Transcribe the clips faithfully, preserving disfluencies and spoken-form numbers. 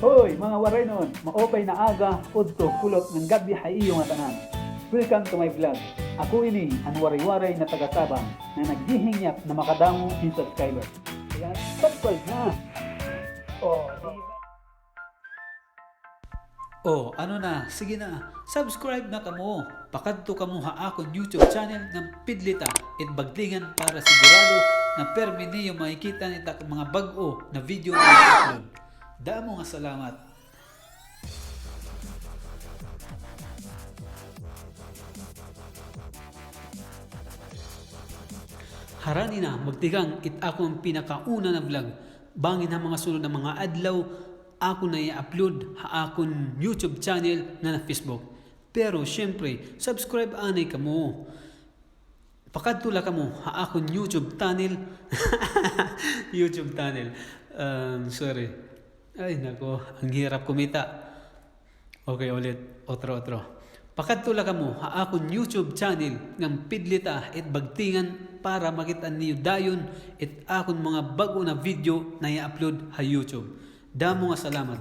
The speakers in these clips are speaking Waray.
Hoy, mga Waraynon! Maupay na aga, udto, kulop ngan gab-i ha iyo ngatanan. Welcome to my vlog. Ako ini an Waray-Waray na taga Sabang na naghihingyap na makadamo hin subscriber. Kaya subscribe na! Oh, di ba? Oh, ano na? Sige na. Subscribe na kamo. Pakadto kamo ha akon YouTube channel ngan pidlita it bagtingan para sigurado nga pirmi niyo makikita it ak mga bag-o na video nga i-upload. Damo nga salamat. Harani na, magtikang it akon pinakauna na vlog. Bangin ha mga sunod na mga adlaw, akon na i-upload ha akon YouTube channel ngan ha Facebook. Pero, syempre, subscribe anay kamo. Pakadto la kamo ha akon YouTube tunnel. YouTube tunnel. Um, sorry. Ay, nako, ang hirap kumita. Okay, ulit. Otro, otro. Pakadto la kamo ha akon YouTube channel ngan pidlita it bagtingan para makit-an niyo dayon it akon mga bag-o na video na i-upload ha YouTube. Damo nga salamat.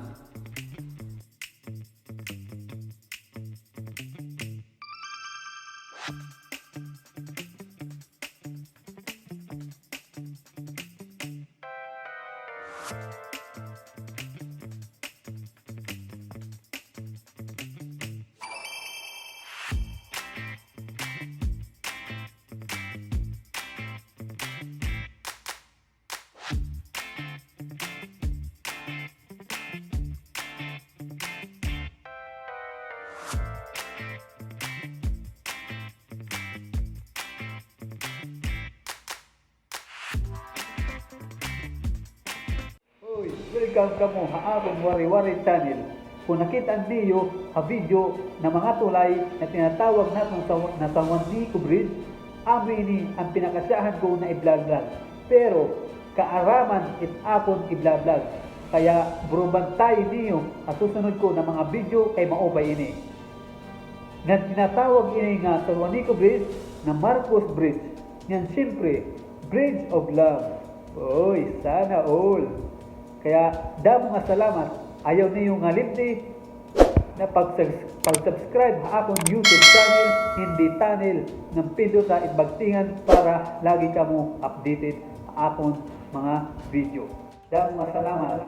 Hoy, welcome kamo ha akon Waray-Waray channel. Kon nakit-an niyo ha video na mga tulay na tinatawag naton sa, na San Juanico Bridge, amo ini an pinakasyahan ko na i-vlog-vlog. Pero kaaraman it akon i-vlog-vlog. Kaya burubantayi niyo ha susunod ko na mga video kay maupay ini. Ngan tinatawag ini nga San Juanico Bridge na Marcos Bridge. Ngan siyempre, Bridge of Love. Oy, sana all. Kaya damo nga salamat. Ayaw niyo nga limti na pag-subs-, pag-subscribe ha akon YouTube channel, hindi tunnel, ngan pinduta it bagtingan para lagi kamo updated ha akon mga video. Damo nga salamat.